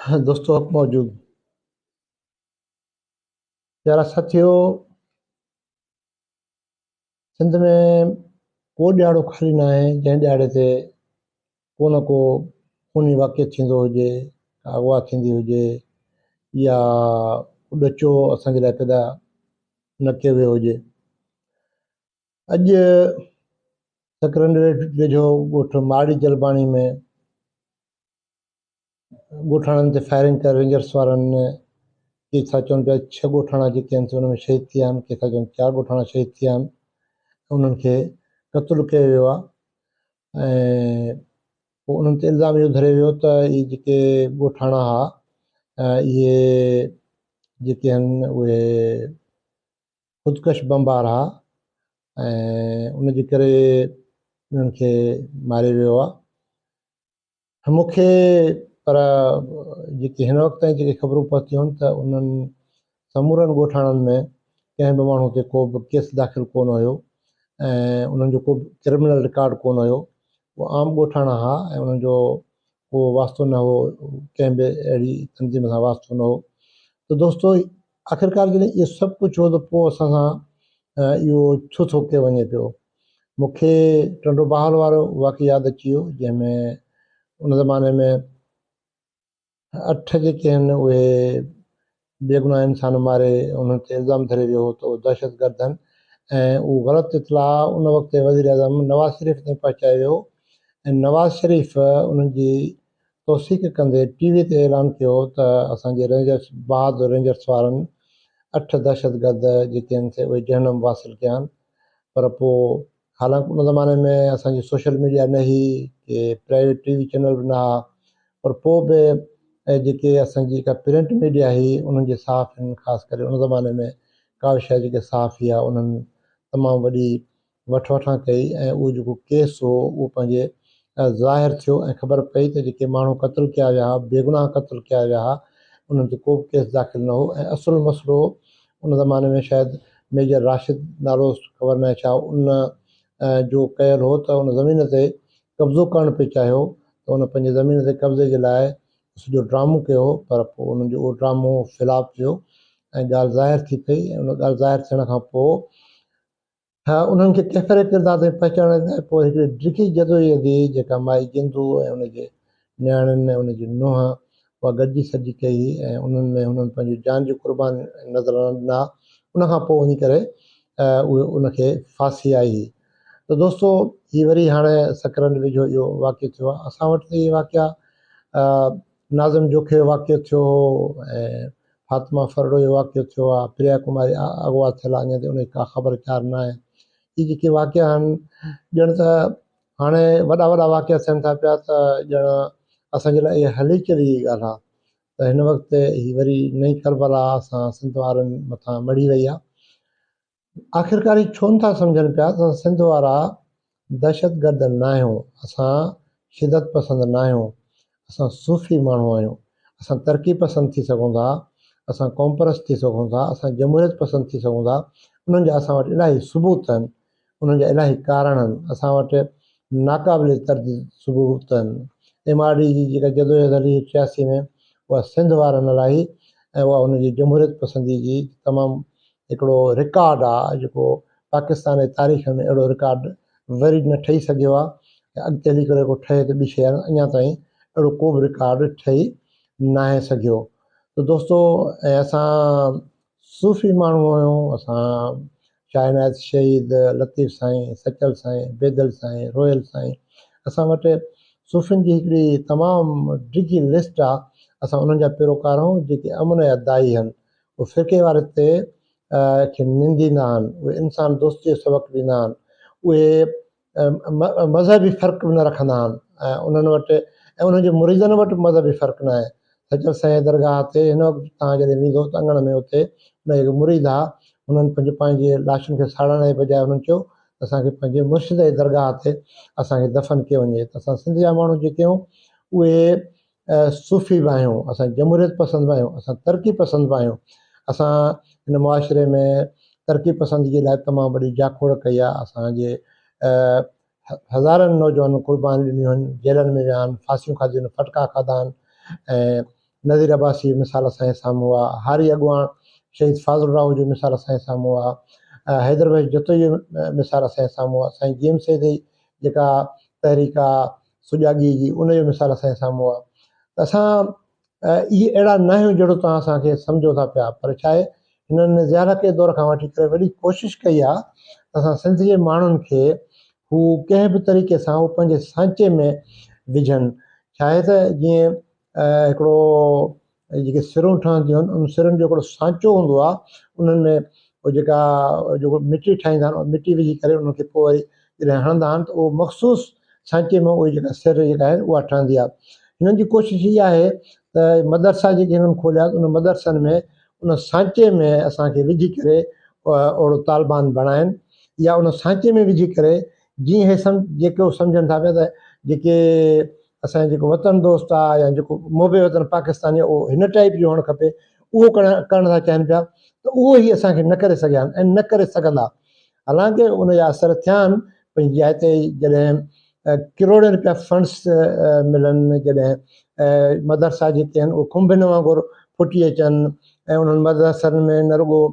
دوستو حق موجود پيارا ساٿيو سنڌ ۾ ڪو ڏهاڙو خالي ناهي جنهن ڏهاڙي تي ڪو نه ڪو خوني واقعو ٿيندو هجي ڪا اغوا ٿيندي هجي يا ڪو ڏچو اسان جي لاء پيدا نه ڪيو ويو هجي. اڄ سڪرنڊ ويجهو ڳوٺ ماڙي جلباڻي ۾ ڳوٺاڻن تي فائرنگ ڪري رينجرس وارن ڪي ٿا چون پيا ڇهه ڳوٺاڻا جيڪي آهن سي ان ۾ شهيد ٿي ويا آهن ڪي ٿا چون چار ڳوٺاڻا شهيد ٿي ويا آهن انهن کي قتل ڪيو ويو آهي ۽ پوء انهن تي الزام اهو ڌريو ويو ته اهي جيڪي ڳوٺاڻا هئا اهي جيڪي آهن اهي خودڪش بمبار ها ۽ ان جي ڪري انهن کي ماريو ويو آهي. مون کي پر جيڪي هن وقت تائين جيڪي خبرون پهتيون آهن ته انهن سمورن ڳوٺاڻن ۾ ڪنهن به ماڻهو تي ڪو به ڪيس داخل ڪونه هيو ۽ انهن جو ڪو به ڪرمنل رڪارڊ ڪونه هيو. اهي عام ڳوٺاڻا ها ۽ انهن جو ڪو واسطو نه هو ڪنهن به اهڙي تنظيم سان واسطو نه هو ته دوستو آخرڪار جڏهن اهو سڀ ڪجهه هو ته پوء اسان سان اهو ڇو ٿو ڪيو وڃي پيو مون کي ٽنڊو بهاول وارو واقعو ياد اچي ويو جنهن ۾ ان زماني ۾ اٺ جيڪي آهن اهي بيگناهه انسان ماري انهن تي الزام ڌريو ويو هو ته اهي دهشتگرد آهن ۽ اهو غلط اطلاع ان وقت جي وزيراعظم نواز شريف تائين پهچايو ويو ۽ نواز شريف انهن جي توثيق ڪندي ٽي وي تي اعلان ڪيو ته اسان جي رينجرس بهادر رينجرس وارن اٺ دهشتگرد جيڪي آهن سي اهي جهنم واصل ڪيا آهن پر پوء حالانڪ ان زماني ۾ اسان جي سوشل ميڊيا نه هئي ڪي پرائيويٽ ٽي وي چينل به نه ها پر پوء به جيڪي اسان جي جيڪا پرنٽ ميڊيا هئي انهن جي صحافين خاص ڪري ان زماني ۾ ڪاوش جا جيڪي صحافي هئا انهن تمام وڏي وٺ وٺان ڪئي ۽ اهو جيڪو ڪيس هو اهو پنهنجي ظاهر ٿيو ۽ خبر پئي ته جيڪي ماڻهو قتل ڪيا ويا ها بيگناهه قتل ڪيا ويا ها انهن تي ڪو به ڪيس داخل نه هو ۽ اصل مسئلو ان زماني ۾ شايد ميجر راشد نالو هوس خبر ناهي ڇا ان جو ڪيل هو ته ان زمين تي قبضو ڪرڻ پئي چاهيو ته ان پنهنجي زمين تي قبضي جي لاء سڄو ڊرامو ڪيو هو پر پوء انهن جو اهو ڊرامو فلاپ ٿيو ۽ ڳالهه ظاهر ٿي پئي ۽ ان ڳالهه ظاهر ٿيڻ کان پوء انهن کي ڪيفر ڪردار تائين پهچائڻ لاء پوء هڪڙي ڊگهي جدوجهد هئي جيڪا مائي جندو ۽ ان جي نياڻين ۽ ان جي نونهن اها گڏجي سڏجي ڪئي هئي ۽ انهن ۾ هنن پنهنجي جان جي قرباني نذرانا ڏنا ان کان پوء وڃي ڪري اهي ان کي ڦاسي آئي هئي ته دوستو هي وري هاڻي سڪرنڊ ويجهو اهو واقعو ٿيو آهي اسان وٽ ته اهي واقعا ناظم جوکيو جو واقعو ٿيو هو ۽ فاطمه ڦرڙو جو واقعو ٿيو آهي، پريا ڪماري اغوا ٿيل آهي اڃا تائين ان جي ڪا خبر چار ناهي. اهي جيڪي واقعا آهن ڄڻ ته هاڻي وڏا وڏا واقعا ٿين ٿا پيا ته ڄڻ اسان جي لاء اها هلي چلي جي ڳالهه آهي ته هن وقت هي وري نئين ڪربلا اسان سنڌ وارن مٿان مڙهي وئي آهي. آخرڪار هي ڇو نٿا سمجهن پيا ته اسان سنڌ وارا دهشتگرد ناهيون، اسان شدت پسند ناهيون، اسان صوفي ماڻهو آهيون، اسان ترقي پسند ٿي سگهون ٿا، اسان قومپرست ٿي سگهون ٿا، اسان جمهوريت پسند ٿي سگهون ٿا، انهن جا اسان وٽ الاهي ثبوت آهن، انهن جا الاهي ڪارڻ آهن، اسان وٽ ناقابل ترديد ثبوت آهن. ايم آر ڊي جي جيڪا جدوجهد هلي هئي 86 ۾ اها سنڌ وارن هلائي ۽ اها ان جي جمهوريت پسندي جي تمام هڪڙو رڪارڊ آ جيڪو پاڪستان جي تاريخ ۾ اهڙو رڪارڊ وري نه ٺهي سگهيو آ ۽ اڳتي هلي ڪري ڪو ٺهي ته ٻي شيء آ اڃا تائين اهڙو ڪو به رڪارڊ ٺهي ناهي سگهيو ته دوستو ۽ اسان صوفي ماڻهو آهيون اسان شاهه عنايت شهيد، لطيف سائين، سچل سائين، بيدل سائين، روحيل سائين اسان وٽ صوفين جي هڪڙي تمام ڊگهي لسٽ آ اسان انهن جا پيروڪار آهيون جيڪي امن جا داعي هن اهي فرقي واريت تي کي ننديندا آهن، اهي انسان دوستي جو سبق ڏيندا آهن، اهي مذهبي فرق به نه رکندا آهن ۽ انهن وٽ ۽ انهن جي مريدن وٽ به مذهبي فرق نه آهي. سچل سائين جي درگاهه تي هن وقت توهان جڏهن ويندو ته اڱڻ ۾ اتي ان جا جيڪي مريد ها انهن پنهنجي پنهنجي لاشن کي ساڙڻ جي بجاء انهن چيو ته اسان کي پنهنجي مرشد جي درگاهه تي اسان کي دفن ڪيو وڃي ته اسان سنڌ جا ماڻهو جيڪي آهيون اهي صوفي به آهيون، اسان جمهوريت پسند به آهيون، اسان ترقي پسند به آهيون، اسان هن معاشري ۾ ترقي پسندي جي لاء تمام وڏي جاکوڙ ڪئي آهي، اسان جي هزارن نوجوانن قربانيون ڏنيون آهن، جيلن ۾ ويا آهن، ڦاسيون کاڌيون آهن، ڦٽڪا کاڌا آهن ۽ نذير عباسي جو مثال اسان جي سامهون آ، هاري اڳواڻ شهيد فاضل راهو جو مثال اسان جي سامهون آ، حيدر بخش جتوئي جو مثال اسان جي سامهون آ، سائين جي ايم سيد جي جيڪا تحريڪ آ سجاڳي جي ان جو مثال اسان جي سامهون آ ته اسان اهي اهڙا نه آهيون جهڙو توهان اسان کي سمجهو ٿا پيا پر ڇا آهي هنن ضياء الحق جي دور کان وٺي ڪري وڏي ڪوشش ڪئي آ ته اسان سنڌ جي ماڻهن کي هو ڪنهن به طريقي سان هو پنهنجي سانچي ۾ وجهن ڇا آهي ته جيئن هڪڙو جيڪي سرون ٺهنديون آهن ان سرن جو هڪڙو سانچو هوندو آهي انهن ۾ اهو جيڪا جيڪو مٽي ٺاهيندا آهن اها مٽي وجهي ڪري انهن کي پوء وري جڏهن هڻندا آهن ته اهو مخصوص سانچي ۾ اهي جيڪا سر جيڪا آهي اها ٺهندي آهي هنن جي ڪوشش اها آهي ته مدرسا جيڪي هنن کوليا ان مدرسن ۾ ان سانچي ۾ اسانکي وجهي ڪري اهڙو طالبان بڻائن يا ان سانچي ۾ وجهي ڪري جيئن هي سم جيڪو سمجهن ٿا پيا ته جيڪي اسان جو جيڪو وطن دوست آ يا جيڪو محب وطن پاڪستاني اهو هن ٽائيپ جو هئڻ کپي اهو ڪرڻ ڪرڻ ٿا چاهين پيا ته اهو هي اسان کي نه ڪري سگهيا آهن ۽ نه ڪري سگهندا حالانڪه ان جا اثر ٿيا آهن پنهنجي جاء تي جڏهن ڪروڙين روپيا فنڊس ملن جڏهن مدرسا جيڪي آهن اهي کنڀن وانگر ڦٽي اچن ۽ انهن مدرسن ۾ نه رڳو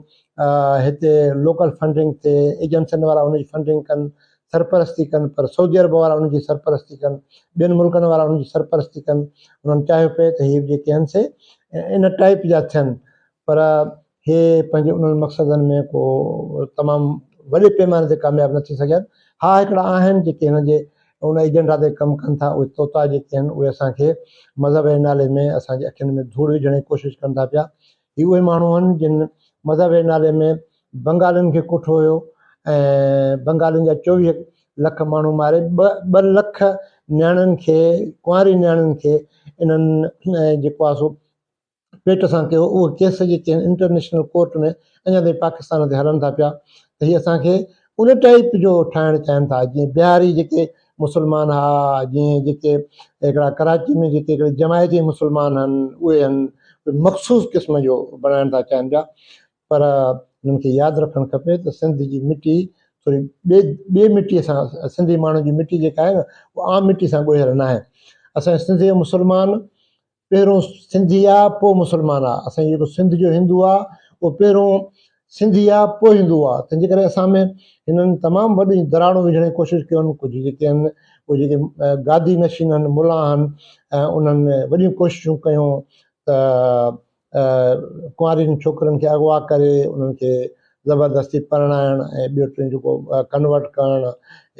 هتي لوڪل فنڊنگ تي ايجنسين وارا ان جي فنڊنگ ڪن سرپرستي ڪن پر سعودي عرب وارا ان جي سرپرستي ڪن ٻين ملڪن وارا ان جي سرپرستي ڪن انهن چاهيو پئي ته هي جيڪي آهن سي ان ٽائيپ جا ٿين پر هي پنهنجي انهن مقصدن ۾ ڪو تمام وڏي پيماني تي ڪامياب نه ٿي سگهيا آهن ها هڪڙا آهن جيڪي هن جي ان ايجنڊا تي ڪم ڪن ٿا اهي طوطا جيڪي آهن اهي اسان کي مذهب جي نالي ۾ اسان جي اکين ۾ ڌوڙ وجهڻ جي ڪوشش ڪن ٿا پيا هي اهي ماڻهو آهن جن مذهب جي نالي ۾ بنگالين کي ڪٺو هيو ۽ بنگالين جا 24 لک ماڻهو ماري ٻه لک نياڻين کي ڪنواري نياڻين کي انهن جيڪو آهي سو پيٽ سان ڪيو اهي ڪيس جيڪي آهن انٽرنيشنل ڪورٽ ۾ اڃا تائين پاڪستان تي هلن ٿا پيا ته هي اسان کي ان ٽائيپ جو ٺاهڻ چاهين ٿا جيئن بهاري جيڪي مسلمان ها جيئن جيڪي هڪڙا ڪراچي ۾ جيڪي هڪڙي جماعتي مسلمان آهن اهي آهن مخصوص قسم جو بڻائڻ ٿا چاهين پيا پر انهن کي ياد رکڻ کپي ته سنڌ جي مٽي ٿوري ٻي ٻي مٽي سان سنڌي ماڻهن جي مٽي جيڪا آهي نه اها عام مٽي سان ڳوهيل ناهي اسان سنڌ جو مسلمان پهريون سنڌي آ پوء مسلمان آ اسان جيڪو سنڌ جو هندو آ اهو پهريون سنڌي آ پوء هندو آ تنهن جي ڪري اسان ۾ هنن تمام وڏي دراڙون وجهڻ جي ڪوشش ڪيون آهن ڪجهه جيڪي آهن اهي جيڪي گادي نشين آهن ملا آهن انهن وڏيون ڪوششون ڪيون ته ڪنوارين ڇوڪرين کي اغوا ڪري انهن کي زبردستي پرڻائڻ ۽ ٻيو ٽيون جيڪو ڪنورٽ ڪرڻ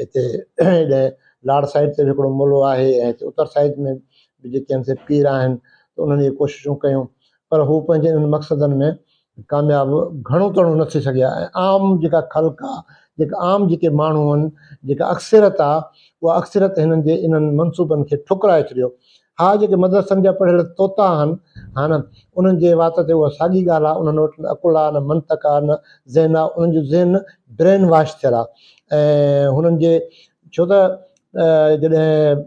هتي هيڏي لاڙ سائيڊ تي به هڪڙو ملو آهي ۽ هتي اتر سائيڊ ۾ به جيڪي آهن سي پير آهن ته انهن اهي ڪوششون ڪيون پر هو پنهنجي انهن مقصدن ۾ ڪامياب گهڻو تڻو نه ٿي سگهيا ۽ عام جيڪا خلق آهي جيڪا عام جيڪي ماڻهو آهن جيڪا اڪثريت آهي اها اڪثريت هنن جي انهن منصوبن کي ٺڪرائي ڇڏيو ها جيڪي مدرسن جا پڙهيل طوطا آهن ها نه انهن جي وات تي اها ساڳي ڳالهه آهي انهن وٽ نه عقل آهي نه منطق آهي نه ذهن آهي انهن جو ذهن برين واش ٿيل آهي ۽ هنن جي ڇو ته جڏهن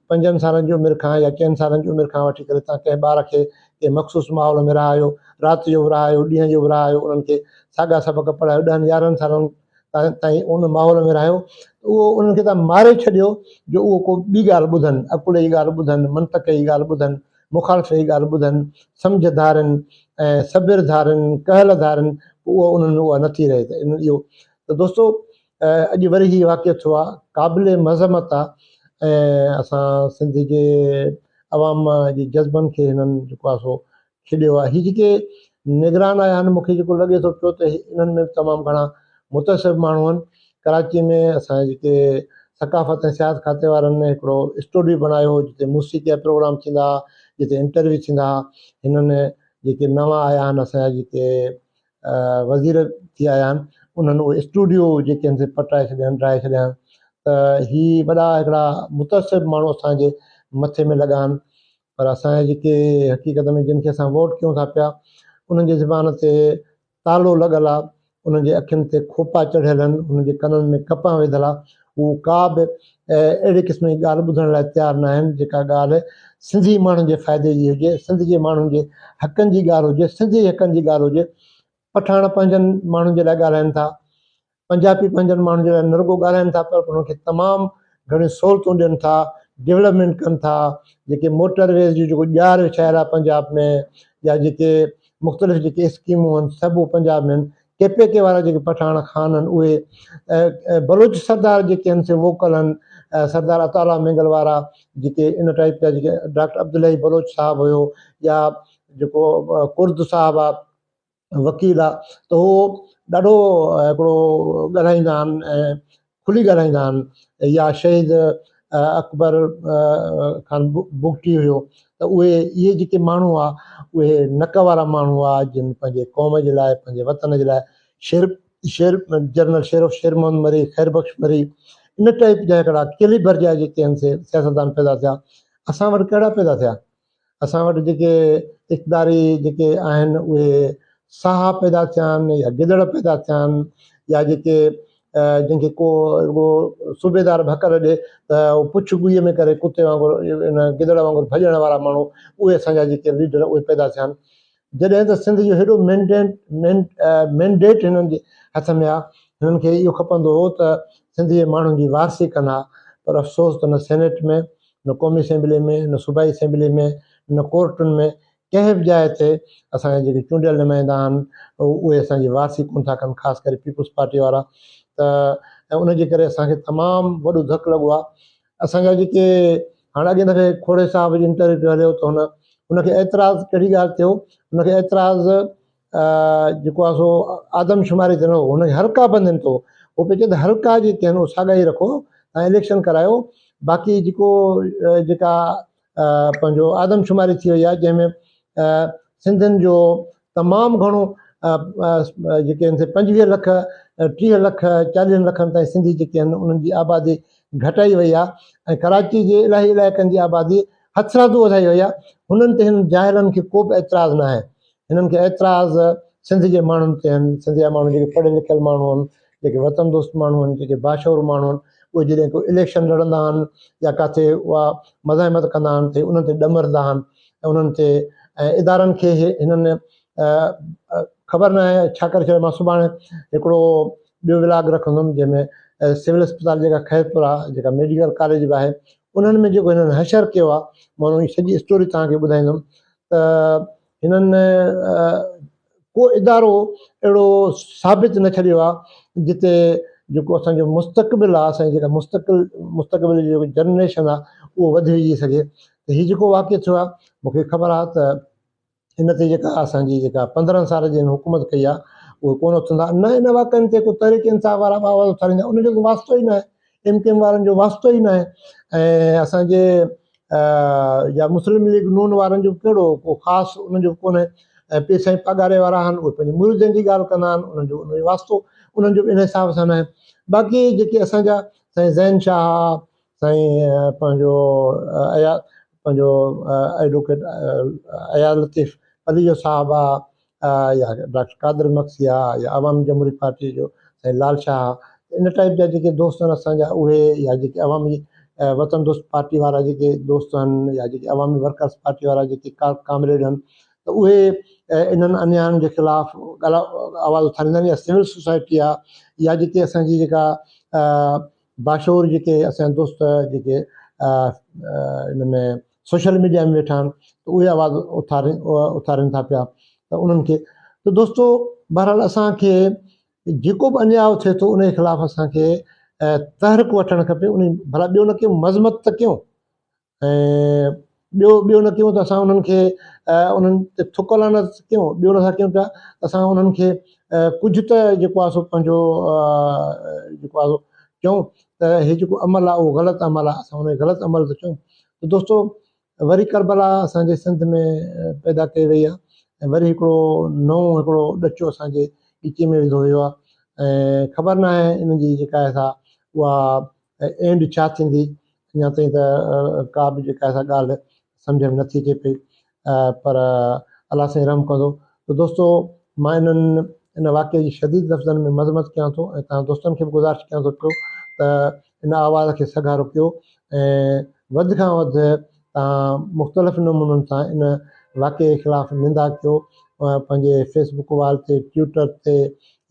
پنجن سالن جي عمر کان يا چئن سالن جي عمر کان وٺي ڪري تان ڪنهن ٻار کي ڪنهن مخصوص ماحول ۾ رهايو رات جو به رهايو ڏينهن جو به رهايو انهن کي ساڳا سبق پڙهايو ڏهن يارهن سالن تائين ان ماحول ۾ رهيو ته اهو انهن کي تان ماري ڇڏيو جو اهو ڪو ٻي ڳالهه ٻڌن، عقل جي ڳالهه ٻڌن، منطق جي ڳالهه ٻڌن، مخالف جي ڳالهه ٻڌن، سمجهه ڌارين ۽ صبر ڌارين، ڪهل ڌارين، پوء اهو انهن ۾ اها نٿي رهي ته انهن اهو ته دوستو اڄ وري هي واقعو ٿيو آهي قابل مذمت آهي ۽ اسان سنڌ جي عوام جي جذبن کي هنن جيڪو آهي سو کيڏيو آهي. هي جيڪي نگران آيا آهن مونکي جيڪو لڳي ٿو پيو ته انهن ۾ به تمام گهڻا متعصب ماڻهو آهن. ڪراچي ۾ اسان جي جيڪي ثقافت ۽ سياحت کاتي وارن هڪڙو اسٽوڊيو بڻايو هو جتي موسيقي جا پروگرام ٿيندا هئا، جتي انٽرويو ٿيندا هئا. هنن جيڪي نوان آيا آهن اسان جا جيڪي وزير ٿي آيا آهن انهن اهي اسٽوڊيو جيڪي آهن سي پٽائي ڇڏيا آهن ڊاهي ڇڏيا آهن ته هي وڏا هڪڙا متعصب ماڻهو اسان جي مٿي ۾ لڳا آهن. پر اسان جا جيڪي حقيقت ۾ جن کي اسان ووٽ ڪيون ٿا پيا انهن جي زبان تي تالو لڳل آ، انهن جي اکين تي کوپا چڙهيل آهن، انهن جي ڪنن ۾ ڪپان وڌل آ، هو ڪا به اهڙي قسم جي ڳالهه ٻڌڻ لاء تيار نه آهن جيڪا ڳالهه سنڌي ماڻهن جي فائدي جي هجي، سنڌ جي ماڻهن جي حقن جي ڳالهه هجي، سنڌ جي حقن جي ڳالهه هجي. پٺاڻ پنهنجن ماڻهن جي لاء ڳالهائن ٿا، پنجابي پنهنجن ماڻهن جي لاء نه رڳو ڳالهائن ٿا پر انهن کي تمام گهڻيون سهولتون ڏين ٿا، ڊولپمينٽ ڪن ٿا، جيڪي موٽر ويز جو جيڪو ڄار وڇايل آهي پنجاب ۾ يا جيڪي مختلف جيڪي اسڪيمون آهن سڀ اهي پنجاب ۾ آهن. ڪي پي ڪي وارا جيڪي پٺاڻ خان آهن اهي بلوچ سردار جيڪي آهن سي ووڪل آهن، سردار عطاء الله مينگل وارا جيڪي ان ٽائيپ جا جيڪي ڊاڪٽر عبدالحئي بلوچ صاحب هيو يا جيڪو ڪرد صاحب آهي وڪيل آ ته هو ڏاڍو هڪڙو ڳالهائيندا آهن ۽ کلي ڳالهائيندا آهن يا شهيد اڪبر خان بگٽي هيو ته اهي اهي جيڪي ماڻهو هئا اهي نڪ وارا ماڻهو هئا جن پنهنجي قوم جي لاء پنهنجي وطن جي لاء شير شير جنرل شير شير محمد مري خير بخش مري ان ٽائيپ جا هڪڙا ڪيليبر جا جيڪي آهن سي سياستدان پيدا ٿيا. اسان وٽ ڪهڙا پيدا ٿيا؟ اسان وٽ جيڪي اقتداري جيڪي آهن اهي ساها پيدا ٿيا آهن يا گدڙ پيدا ٿيا آهن يا جيڪي جن کي ڪو رڳو صوبيدار ڀڪر ڏي ته هو پڇ ڳوئي ۾ ڪري ڪتي وانگر ان گدڙ وانگر ڀڄڻ وارا ماڻهو اهي اسان جا جيڪي ليڊر اهي پيدا ٿيا آهن. جڏهن ته سنڌ جو هيڏو مينڊيٽ هنن جي هٿ ۾ آهي، هنن کي اهو کپندو هو ته سنڌ جي ماڻهن جي وارثي ڪن ها پر افسوس ته نه سينيٽ ۾ نه قومي اسيمبلي ۾، نه صوبائي اسيمبلي ۾، نه ڪورٽن ۾ ڪنهن به جاء تي اسان جا جيڪي چونڊيل نمائندا آهن اهي اسان جي وارثي ڪونه ٿا ڪن خاص ڪري پيپلز پارٽي وارا ته ۽ ان جي ڪري اسان کي تمام وڏو ڌڪ لڳو آهي. اسان جا جيڪي هاڻ اڳئين دفعي کوڙي صاحب جو انٽرويو پيو هليو ته هن ان کي اعتراض ڪهڙي ڳالهه تي هو ان کي اعتراض جيڪو آهي سو آدمشماري تي نه هو، هن کي حلقا بندين تي هو. هو پيو چئي ته حلقا جيڪي آهن اهي ساڳا ئي رکو ۽ اليڪشن ڪرايو، باقي جيڪو جيڪا پنهنجو آدمشماري ٿي وئي آهي جنهن ۾ سنڌين جو تمام گهڻو جيڪي آهن سي 25 لک، 30 لک، 40 لکن تائين سنڌي جيڪي آهن انهن جي آبادي گهٽائي وئي آهي ۽ ڪراچي جي الاهي علائقن جي آبادي هٿرادو وڌائي وئي آهي. هنن تي هنن جاهلن کي ڪو به اعتراض ناهي. هنن کي اعتراض سنڌ جي ماڻهن تي آهن، سنڌ جا ماڻهو جيڪي پڙهيل لکيل ماڻهو آهن، جيڪي وطن دوست ماڻهو آهن، جيڪي باشعور ماڻهو آهن، اهي جڏهن ڪو اليڪشن لڙندا آهن يا ڪاٿي اها مزاحمت ڪندا آهن ته انهن تي ڏمرندا آهن ۽ انهن تي ۽ ادارن کي هنن خبر ناهي ڇا ڪري ڇڏيو. مان سڀاڻي هڪڙو ٻيو ولاگ رکندم جنهن ۾ سول اسپتال جيڪا خيرپور آهي، جيڪا ميڊيڪل ڪاليج به آهي، انهن ۾ جيڪو هنن حشر ڪيو آهي، مان ان جي سڄي اسٽوري توهان کي ٻڌائيندم ته هنن ڪو ادارو اهڙو ثابت نه ڇڏيو آهي جتي جيڪو اسان جو مستقبل آهي، اسان جي جيڪا مستقل مستقبل جي جيڪو جنريشن آهي اهو وڌي ويجهي سگهي. ته هي جيڪو واقعو ٿيو آهي مون کي خبر آهي ته ان تي جيڪا اسان جي جيڪا 15 سال جي هن حڪومت ڪئي آهي اهي ڪونه اٿندا، نه ان واقعن تي ڪو تحريڪ انصاف وارا به آواز اٿاريندا، ان جو ڪو واسطو ئي ناهي، ايم ڪيو ايم وارن جو واسطو ئي ناهي ۽ اسان جي يا مسلم ليگ نون وارن جو ڪهڙو ڪو خاص انهن جو ڪونهي ۽ پير سائين پاڳاري وارا آهن اهي پنهنجي مريدن جي ڳالهه ڪندا آهن، انهن جو انهن جو واسطو انهن جو به ان حساب سان ناهي. باقي جيڪي اسان جا سائين زين شاهه، سائين پنهنجو ايا پنهنجو ايڊووڪيٽ اياز لطيف پليجو صاحب آ يا ڊاڪٽر قادر مگسي آ يا عوامي جمهوري پارٽي جو سائين لال شاهه آ، ان ٽائيپ جا جيڪي دوست آهن اسان جا اهي يا جيڪي عوامي وطن دوست پارٽي وارا جيڪي دوست آهن يا جيڪي عوامي ورڪرس پارٽي وارا جيڪي ڪامريڊ آهن ته اهي انهن انيائن جي خلاف آواز اٿاريندا آهن يا سول سوسائٽي آ يا جيڪي اسان جي جيڪا باشعور جيڪي اسان جا دوست جيڪي ان ۾ سوشل ميڊيا ۾ ويٺا آهن ته اهي آواز اٿارين ٿا پيا ته انهن کي ته دوستو بهرحال اسان کي جيڪو به انياء ٿئي ٿو ان جي خلاف اسان کي تحرڪ وٺڻ کپي، ان ڀلا ٻيو نه ڪيون مذمت ته ڪيون ۽ ٻيو نه ڪيون ته اسان انهن کي انهن تي ٿڪ لعنت ڪيون، ٻيو نٿا ڪيون پيا اسان انهن کي ڪجهه ته جيڪو آهي سو پنهنجو جيڪو آهي سو چئون ته هي جيڪو عمل آهي اهو غلط عمل آهي، اسان ان کي غلط عمل ٿا چئون. ته دوستو وري ڪربلا اسان جي سنڌ ۾ پيدا ڪئي وئي آهي ۽ وري هڪڙو نئون هڪڙو ڏچو اسان جي ڳچي ۾ وڌو ويو آهي ۽ خبر ناهي ان جي جيڪا آهي سا اها اينڊ ڇا ٿيندي، اڃا تائين ته ڪا به جيڪا آهي سا ڳالهه سمجهه ۾ نٿي اچي پئي پر الله سائين رحم ڪندو. ته دوستو مان انهن ان واقعي جي شديد لفظن ۾ مذمت ڪيان ٿو ۽ توهان دوستن کي به گذارش ڪيان ٿو پيو ته ان آواز کي سگهارو ڪيو ۽ وڌ کان وڌ توهان مختلف نمونن سان ان واقعي خلاف نندا ڪيو پنهنجي فيس بڪ وال تي، ٽيوٽر تي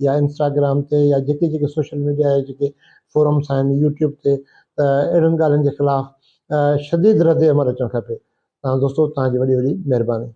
يا انسٽاگرام تي يا جيڪي جيڪي سوشل ميڊيا جا جيڪي فورمس آهن يوٽيوب تي ته اهڙن ڳالهين جي خلاف شديد رد عمل اچڻ کپي. تان دوستو توهان جي وڏي وڏي مهرباني.